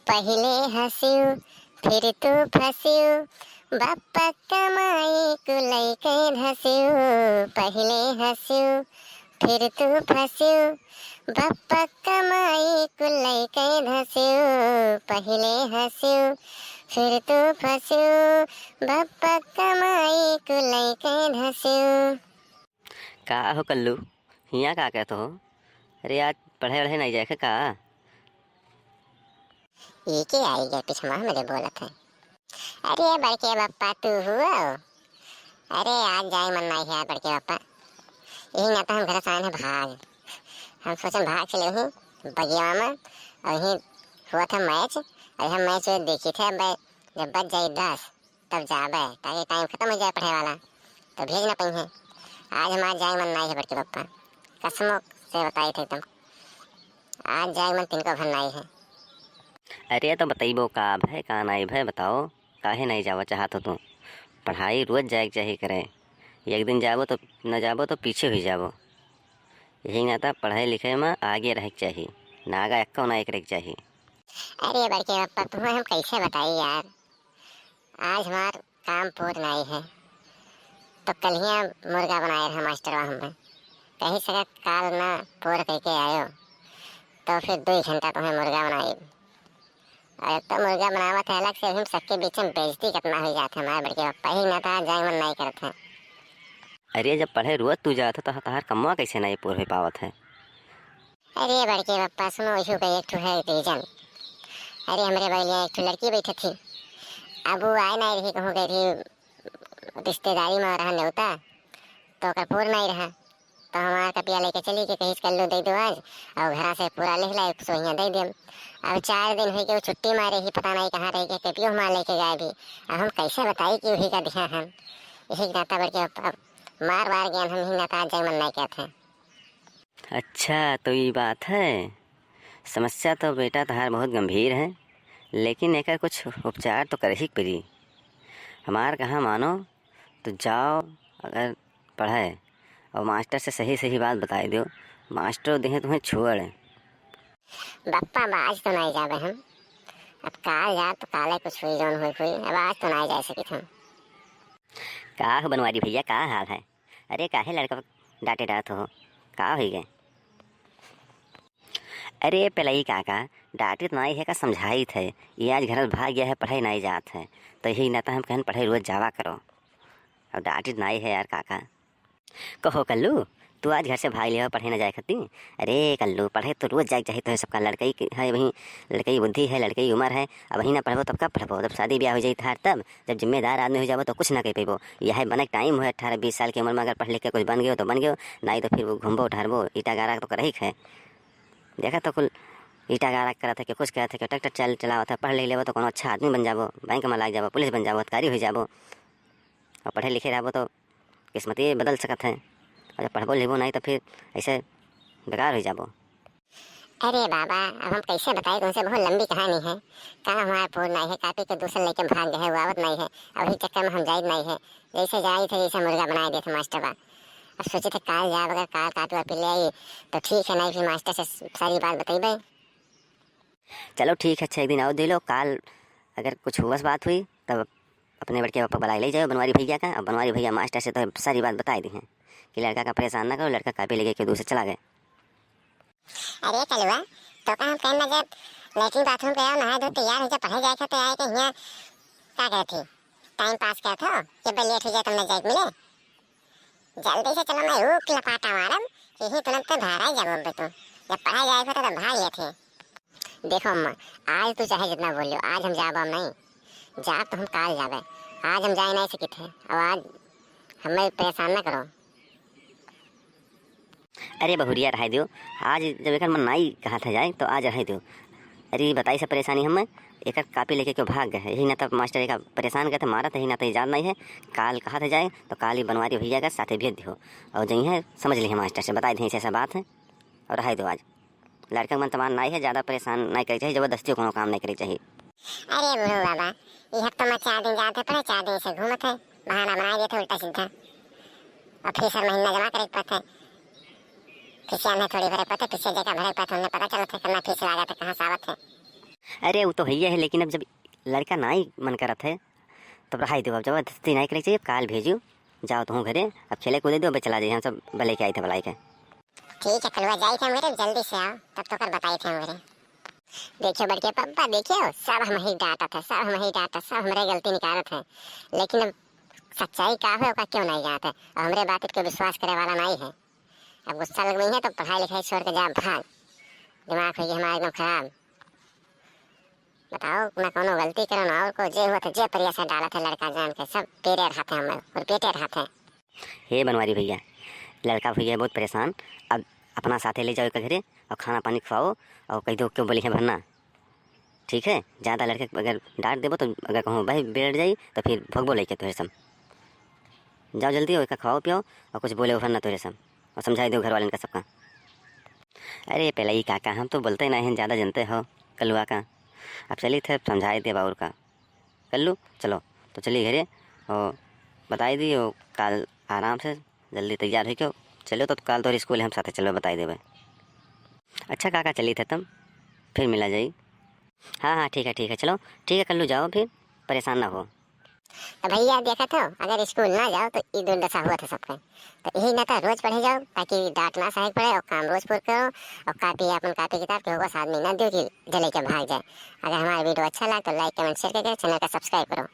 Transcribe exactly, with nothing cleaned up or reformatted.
पहिले हँसिउ, फिर तू फँसिउ, बप्पा कमाई कुल लइके धँसिउ। पहिले हँसिउ, फिर तू फँसिउ, बप्पा कमाई कुल लइके धँसिउ। पहिले हँसिउ, फिर तू फँसिउ, बप्पा कमाई कुल लइके धँसिउ। का हो कल्लू, हियाँ का कहत हो? अरे, आज पढ़े वढ़े नाहीं जाए के का? ई के आई गए पिछवा हमरे बोलत है? अरे बड़के बप्पा, तू हुआ? अरे, आज जाए मन नाहीं है बड़के बप्पा, यही नाता हम घर से आए हैं भाग। हम सोचन भाग चले ही बगिया में, और यही हुआ था मैच, और हम मैच देखी थे। अब जब बज जाए दस, तब जाबे, ताकि टाइम खतम हो जाए पढ़े वाला, तो भेज ना पइहें। आज हमार जाए मन नाहीं है बड़के बप्पा, कसमों से बताई थे एकदम, आज जाए मन तिनको भर नाहीं है। अरे, तो बतइबो का भय, का नाहीं भय, बताओ, काहे नाहीं जावा चाहत हो तू? पढ़ाई रोज जाए के चाही करे, एक दिन जाबो तो न जाबो तो पीछे हुई जाबो। यही नाता पढ़े लिखे में आगे रहे के चाही, नागा एक्को नाहीं करे के चाही। अरे बड़के बप्पा, तुम्हें हम कैसे बताई यार, आज हमार काम पूर नाहीं है, तो कल्हिया मुर्गा बनाए रहा मास्टरवा हमें, कही सका काल ना पूर करके आयो, तो फिर दुइ घंटा तुम्हें मुर्गा बनाई। और एक तो मुर्गा बनावत है अलग से, हम सबके बीच में बेइज्जती कितना हो जात है हमारे बड़के बप्पा, यही नाता जाए मन नाहीं करत है। अरे, जब पढ़े रोज तू जात हो, तो तहार कमवा कैसे नाहीं पूर हो पावत है? अरे बड़के बप्पा, सुनो, इहू का एक ठो है reason। अरे, हमरे बगलिया एक ठो लड़की बैठे थी, अब वो आए नाहीं रही, कहूँ गई रही रिश्तेदारी में रहा नेवता, तो ओकर पूर नाहीं रहा, तो हमार कपिया लेके चली के कहिस, "कल्लू दे दो आज," और घरा से पूरा लिख ला, एक सौ हियाँ दे देम। अब चार दिन हुई के वो छुट्टी मारे ही, पता नाहीं कहाँ रह गए, कपियो हमार लेके गायब ही। अब हम कैसे बताई कि वही का दिया हम? यही नाता बड़के अब, अब मार मार गए हम, यही नाता आज जाए मन नाहीं कहते हैं। अच्छा, तो ई बात है। समस्या तो बेटा तहार बहुत गंभीर है, लेकिन एकर कुछ उपचार तो करही के पड़ी। हमार कहा मानो, तो जाओ अगर पढ़े और मास्टर से सही सही बात बताई दो, मास्टर देहे तुम्हें छोड़। बप्पा, अब आज तो नाहीं जाबे हम, अब काल जा तो काले कुछ हुई जौन हुई हुई, अब आज तो नाहीं जा सकित हम। का हो बनवारी भैया, का हाल है? अरे, काहे लड़का डांटे डांटत हो, का होई गए? अरे पेलई काका, डांटित नाई है का, समझाइत है। ये आज घर से भाग गया है, पढ़े नाई जात है, तो यही नाता हम कहन पढ़े रोज जावा करो। अब डांटित नाई है यार काका। कहो कल्लू, तू आज घर से भाग लिया हो पढ़े ना जाए खातिर? अरे कल्लू, पढ़े तो रोज जाए के चाही, तो है सबका लड़कई के, है वही लड़कई बुद्धि है, लड़कई उम्र है। अब वही ना पढ़बो तब कब पढ़बो? जब शादी ब्याह हो जाई थार तब, जब जिम्मेदार आदमी हो जाबो तो कुछ ना कर पेबो। यह बने के टाइम हो, अठारह बीस साल की उम्र में अगर पढ़ लिख के कुछ बन गयो तो बन गयो, नाई तो फिर वो घूमबो टहरबो, ईटा गारा तो करही के है। देखा तो कुल ईटा गारा करत है, कि कुछ करत है, कि ट्रैक्टर चल चलावत है, पढ़ लिख लेबो तो कोनो अच्छा आदमी बन जाबो, बैंक में लाग जाबो, पुलिस बन जाबो, अधिकारी हो जाबो, और पढ़े लिखे रहबो तो किस्मते बदल सकत है, और जब पढ़बो लिखबो नाई तो फिर ऐसे बेकार हो जाबो। अरे बाबा, अब हम कैसे बताई तुमसे, बहुत लंबी कहानी है। का हमार पूर नाई है, कापी के दूसर लेके भाग गए, वो आवत नाई है, अब वही चक्कर में हम जाइत नाई है। जैसे जाइत है, जैसे मुर्गा बनाए देत है मास्टर बा। अब सोचे थे काल जाब, अगर काल कापी वापी ले आई तो ठीक है, नाई फिर मास्टर से सारी बात बतइबे। चलो ठीक है, अच्छा एक दिन आओ दे लो, काल अगर कुछ हुवस बात हुई तब अपने बड़के पापा बुलाए ले जाओ बनवारी भैया का, और बनवारी भैया मास्टर से तो सारी बात बताई दी हैं कि लड़का का परेशान ना करो, लड़का कापी लेके क्यों दूर से चला गए। अरे कलुआ, तो का हम कहना, जब लेटरिन बाथरूम पे आओ, नहाए धो तैयार हो जा, पढ़े जाए के तो आए के हियाँ का कहत ही, टाइम पास करत हो, जब लेट हो जाए तब न जाए के मिले। जल्दी से चलो, मैं ऊक लपाटा मारब, यही तुरंत भराई जाबो अबे तू। जब पढ़ाई जाए के होता तब भाग लेत ही। देखो अम्मा, आज तू चाहे जितना बोल लो, आज हम जाबो हम नहीं। जाब तो हम काल जाबे, आज हम जाए नहीं सकित है। अब आज हमें परेशान ना करो। अरे बहुरिया, रहे दियो, आज जब एकर मन नाई कहत है जाए, तो आज रहे दियो। अरे बताई सब परेशानी हमें, एकर कापी लेके क्यों भाग गए है? यही ना तब मास्टर एका परेशान करत है, मारत है, यही ना तो ये जात नाई है। काल कहत है जाए, तो काल ही बनवारी भैया का साथे भेज दियो, और जइहें समझ लिहे मास्टर से, बताई दें ऐसे ऐसा बात है, और रहे दियो आज। लड़का के मन तमान नाई है, ज्यादा परेशान नाई करे चाहिए, जबरदस्ती कोनो काम नाई करे चाहिए। अरे बूढ़ो बाबा, ये हफ्ता में चार दिन जात है पढ़े, चार दिन से घूमत है, बहाना बनाए देत है उल्टा सीधा। और फीस हर महीना जमा करे के पड़त है, फीस आने थोड़ी भरे पड़त है, फीस जगह भरे के पड़त है, उन्हें पता चलत है कितना फीस लागत है, कहाँ से आवत है। अरे, उ तो हइये है, लेकिन अब जब लड़का नाहीं मन करत है, तब रहाई देउ, अब जबरदस्ती नाहीं करे के चाहिए। काल भेजू, जाओ तुहूँ घरे, अब खेले कूदे देउ, अब चला जाई, हम सब बले के आई थे बलाई के। ठीक है कलुआ, जाई थे हम घरे, जल्दी से आओ, तब तोकर बताई थे हम घरे। देखियो बड़के पप्पा, देखियो, सब हमही डाँटत है, सब हमही डाँटत है, सब हमरे गलती निकारत है, लेकिन अब सच्चाई का है, ओका क्यों नाहीं जानत है? अब हमरे बात के विश्वास करे वाला नाहीं है। अब गुस्सा लगवई है तो पढ़ाई लिखाई छोड़ के जा भाग, दिमाग होइ गई हमारा एकदम खराब। बताओ, ना कौनो गलती करो, ना और को जे हुआ था, जे परिया से डालत है लड़का जान के, सब पेटे रहत है हम, और पेटे रहत है। हे बनवारी भइया, लड़का भइया बहुत परेशान, अब अपना साथे ले जाओ एक घरे और खाना पानी खवाओ और कहि देउ क्यों बोली है भरना, ठीक है? ज्यादा लड़के अगर डाँट देबो तो अगर कहूँ भाई बैठ जाई तो फिर भगबो लइके तोहरे सब। जाओ जल्दी और एका खवाओ पियाओ और कुछ बोले भरना तोहरे सब, और समझाई देउ घर वालन का सबका। अरे पहले ही काका, हम तो बोलते नहीं हैं, ज्यादा जनते हो कलुआ का। अब चली थे समझाई देबा और का। कल्लू, चलो, तो चली घरे और बताई दी, और काल आराम से जल्दी तैयार होइ के चलो, तो काल तोहरे स्कूल हम साथे चलो, बताई देबे। अच्छा काका, चली थे तब, फिर मिला जाई। हाँ, हाँ, ठीक है, ठीक है, चलो, ठीक है कल्लू, जाओ फिर, परेशान ना हो। तो भइया देखत हो, अगर स्कूल ना जाओ तो ई दुर्दशा होत है सबके। तो यही ना तो रोज पढ़े जाओ, ताकि डाँट ना सहे के पड़े और काम रोज पूर करो, और कापी, अपन कापी किताब केहू को आदमी ना दियो कि जे लेके भाग जाए। अगर हमारा video अच्छा लगा तो like, comment, share करके channel का subscribe करो।